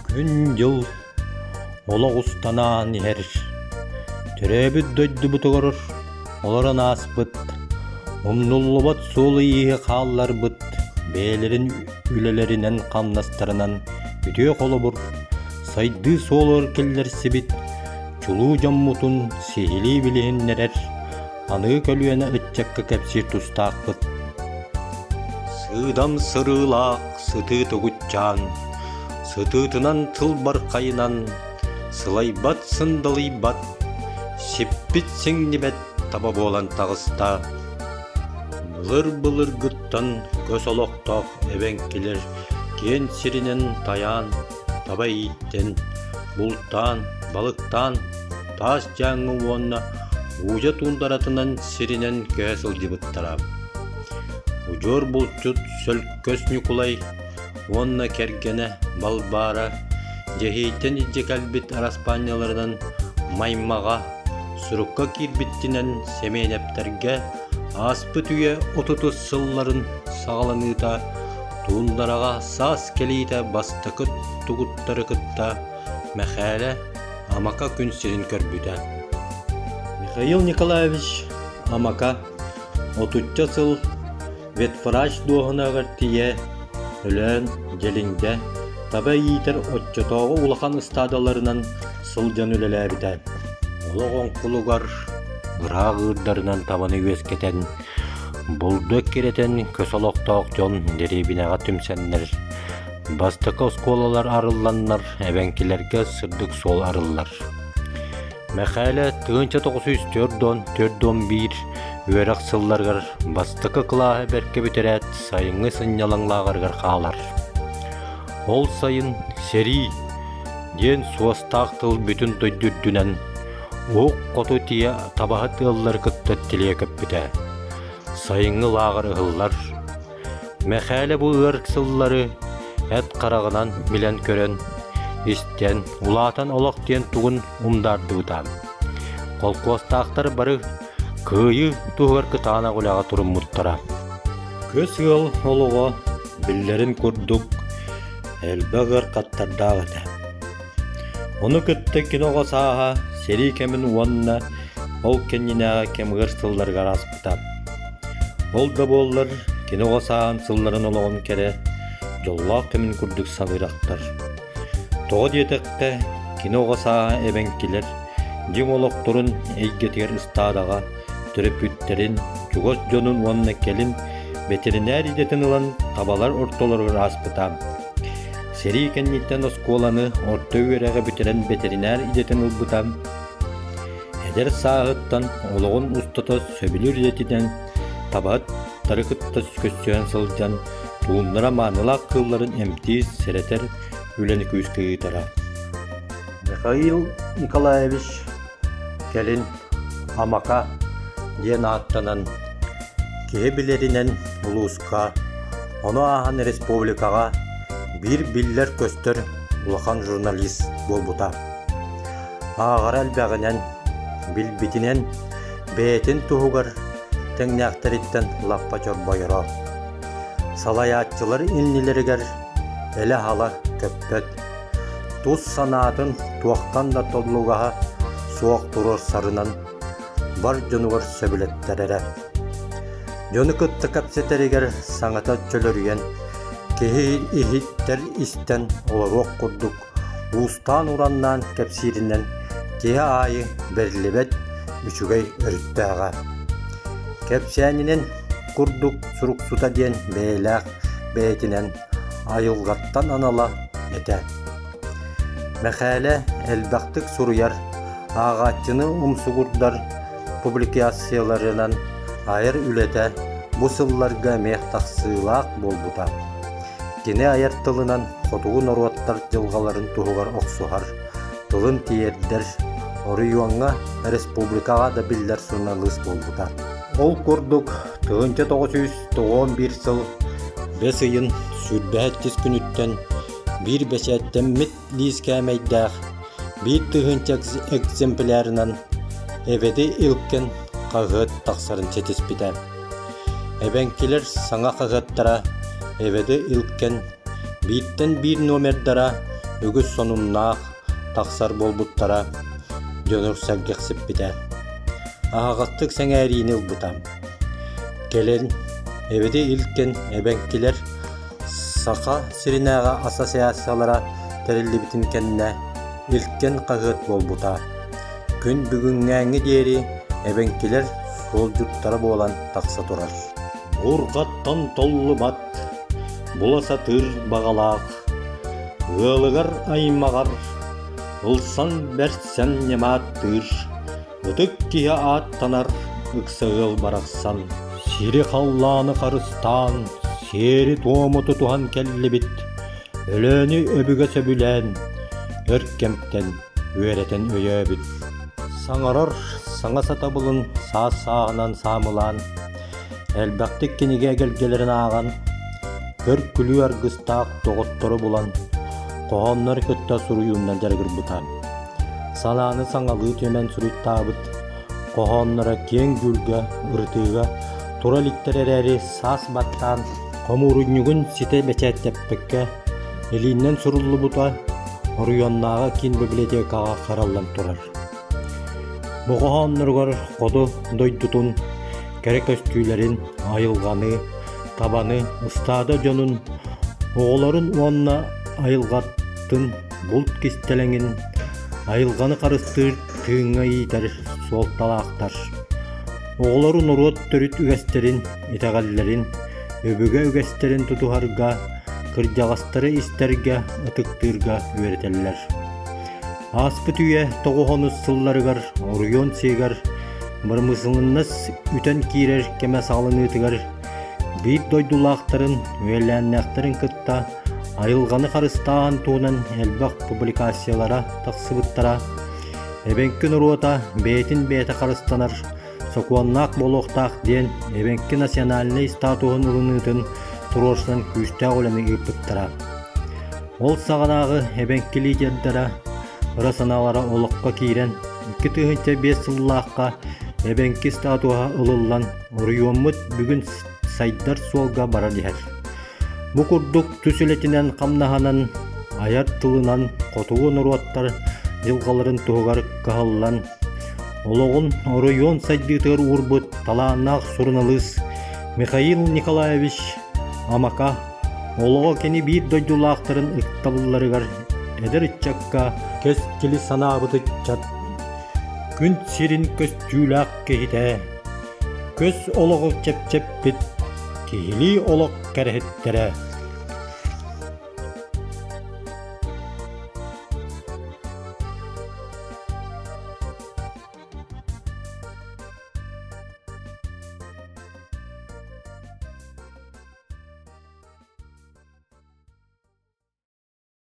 Күн-дьыл олох устанаан иһэр, төрөөбүт дойдубутугар олорон ааспыт, умнуллубат суолу-ииһи хаалларбыт бэйэлэрин үлэлэринэн-хамнастарынан үтүө холобур, сайдыы суолугар киллэрсибит чулуу дьоммутун сиһилии билиһиннэрэр аныгы көлүөнэ ыччакка кэпсиир тустаахпыт. Сыыдам сырыылаах сытыы тугутчаан, сытыытынан тылбархайынан, сылайбат сындалыйбат, сиппит сиҥнибэт таба буолан таҕыста. Былыр-былыргыттан көс олохтоох эбэҥкилэр киэн сиринэн тайаан, таба ииттэн, бултаан, балыктаан, таас дьааҥы уонна уудьа туундаратынан сиринэн көһө сылдьыбыттара. Удьуор булчут Сөлкөс Ньукулай уонна кэргэнэ Балбаара Дьэһиэйтэн илдьэ кэлбит араспаанньаларынан Маймаҕа сурукка киирбиттинэн Сэмиэнэптэргэ ааспыт үйэ отутус сылларын саҕаланыыта туундараҕа саас кэлиитэ бастакы тугуттары кытта Мэхээлэ Амака күн сирин көрбүтэ. Михаил Николаевич Амака отучча сыл ветврач дуоһунаҕар тиийэ Өлөөн, Дьэлиҥдэ, таба иитэр оччотооҕу улахан ыстаадаларынан сылдьан үлэлээбитэ. Олох оҥкулугар ыраах ыырдарынан табаны үөскэтэн, булду эккирэтэн көс олохтоох дьон дэриэбинэҕэ түмсэннэр, бастакы оскуолалар арылланнар эбэҥкилэргэ сырдык суол арыллар. Мэхээлэ 1944-41 үөрэх сылларыгар бастакы кылааһы бэркэ бүтэрээт сайыҥҥы сынньалаҥ лааҕырыгар хаалар. Ол сайын «Сэрии» диэн суостаах тыл бүтүн дойду үрдүнэн уһук хоту тиийэ табаһыт ыаллары кытта тилийэ көппүтэ. Сайыҥҥы лааҕыр ыһыллар, Мэхээлэ бу ыар сыллары эт хараҕынан билэн-көрөн, истэн, улаатан олох диэн тугун умдаардыбыта. Холкуостаахтар бары Кыайыы туһугар кытаанах үлэҕэ туруммуттара. Көс ыал олоҕо, биллэрин курдук, элбэх ыарахаттардаах этэ. Ону кытта кини оҕо сааһа сэрии кэмин уонна ол кэннинээҕи кэм ыар сылларыгар ааспыта. Ол да буоллар, кини оҕо сааһын сылларын олоҕун кэрэ, дьоллоох кэмин курдук саныыр ахтар. Тоҕо диэтэххэ, кини оҕо сааһа эбэҥкилэр дьиҥ олохторун эйгэтигэр ыстаадаҕа төрөппүттэрин, чугас дьонун уонна кэлин бэтэринээр идэтин ылан табалар ортолоругар ааспыта. Сэрии кэнниттэн оскуоланы орто үөрэҕи бүтэрэн бэтэринээр идэтин ылбыта. Эдэр сааһыттан олоҕун устата сөбүлүүр идэтинэн табаһыттары кытта көссүһэн сылдьан тууннара маанылаах кыылларын эмтиир, сэрэтэр үлэни күүскэ ыытара. Михаил Николаевич кэлин Амака диэн ааттанан киһи билэринэн улууска, ону ааһан республикаҕа биир биллэр-көстөр улахан журналист буолбута. Ааҕара элбэҕинэн, билбитинэн бэйэтин туһугар тэҥнээхтэриттэн лаппа чорбойоро. Салайааччылар иннилэригэр элэ-һала көппөт, тус санаатын туохтан да толлугаһа суох туруорсарынан бар дьонугар сөбүлэттэрэрэ. Дьону кытта кэпсэтэригэр саҥата чөлөрүйэн, киһи иһиттэр истэн олоруох курдук уустаан-ураннаан кэпсииринэн киһи аайы бэриллибэт үчүгэй өрүттээҕэ. Кэпсээнинэн курдук суруксута диэн бэйэлээх бэйэтинэн айылҕаттан анала этэ. Мэхээлэ элбэхтик суруйар, ааҕааччыны умсугурдар публикацияларынан айар үлэтэ бу сылларга эмиэ тахсыылаах буолбута. Кини айар тылынан хотугу норуоттар дьылҕаларын туһугар охсуһар, тылын тиэрдэр, оройуоҥҥа, республикаҕа да биллэр суруналыыс буолбута. Ол курдук, 1991 сыл бэс ыйын 22 күнүттэн биир бэчээттэммит лиис кээмэйдээх 1000 экземплярынан Эбэди Илкен хаһыат тахсарын ситиспитэ. Эбэҥкилэр саҥа хаһыаттара Эбэди Илкен бииртэн биир номердара үгүс сонуннаах тахсар буолбуттара дьону сэргэхсиппитэ, аһаҕастык сэҥээриини ылбыта. Кэлин Эбэди Илкэн эбэҥкилэр Саха сиринээҕи ассоциациялара тэриллибитин кэннэ Илкэн хаһыат буолбута. Күн бүгүҥҥээҥҥи диэри эбэҥкилэр суолдьуттара буолан тахса турар. Бурҕаттан толлубат, була сатыыр баҕалаах, ыалыгар аймаҕар ылсан бэрсэн ньамааттыыр, ытык киһи ааттанар ыкса ыал барахсан. Сири-халлааны харыстаан, сиэри-туому тутуһан кэллибит, Өлөөнү өбүгэ сөбүлээн, өр кэмтэн үөрэтэн өйөөбүт. Саҥарар саҥа сатабылын саас-сааһынан саамылаан, элбэхтик кинигэ эгэлгэлэрин ааҕан, көр-күлүү аргыстаах доҕоттору булан, хоһооннору кытта суруйуунан дьарыгырбыта. Санааны саҥалыы түмэн суруйтаабыт хоһоонноро киэҥ дьүүлгэ, ырытыыга тура иликтэр эрээри саас баттаан хомуурунньугун ситэ бэчээттэппэккэ илиинэн суруллубута оройуоннааҕы киин библиотекаҕа хараллан турар. Бу хоһоонноругар хоту дойдутун кэрэ көстүүлэрин, айылҕаны, табаны, ыстаада дьонун, оҕолорун уонна айылҕатын булт кистэлэҥин, айылҕаны харыстыыр тыыҥҥа иитэр суолталаахтар. Оҕолору норуот төрүт үгэстэрин, итэҕэллэрин, өбүгэ үгэстэрин тутуһарга, кырдьаҕастары истэргэ, ытыктыырга үөрэтэллэр. Ааспыт үйэ тоҕуһонус сылларыгар оройуон сиэгэр бырамыысыланнас үтэн киирэр кэмэ саҕаланыытыгар биир дойдулаахтарын, үөлээннээхтэрин кытта айылҕаны харыстааһын туһунан элбэх публикациялара тахсыбыттара. Эбэҥки норуота бэйэтин бэйэтэ харыстанар сокуоннаах буолуохтаах диэн эбэҥки национальнай статуһун ылыныытын туруорсан күүстээх үлэни ыыппыттара. Ол саҕанааҕы эбэҥки лидердара ыра санаалара олоххо киирэн, 2005 сыллаахха эбэҥки статуһа ылыллан, оройуоммут бүгүн сайдар суолга баран иһэр. Бу курдук тус үлэтинэн хамнаһынан, айар тылынан хотугу норуоттар дьылҕаларын туһугар кыһаллан, олоҕун оройуон сайдыытыгар уурбут талааннаах суруналыыс Михаил Николаевич Амака олоҕо кини биир дойдулаахтарын ыктабылларыгар эдэр ыччакка кэскили санаабыт ыччат күн сирин көстүүлээх киһитэ көс олоҕу чэпчэппит киһилии олох кэрэһиттэрэ.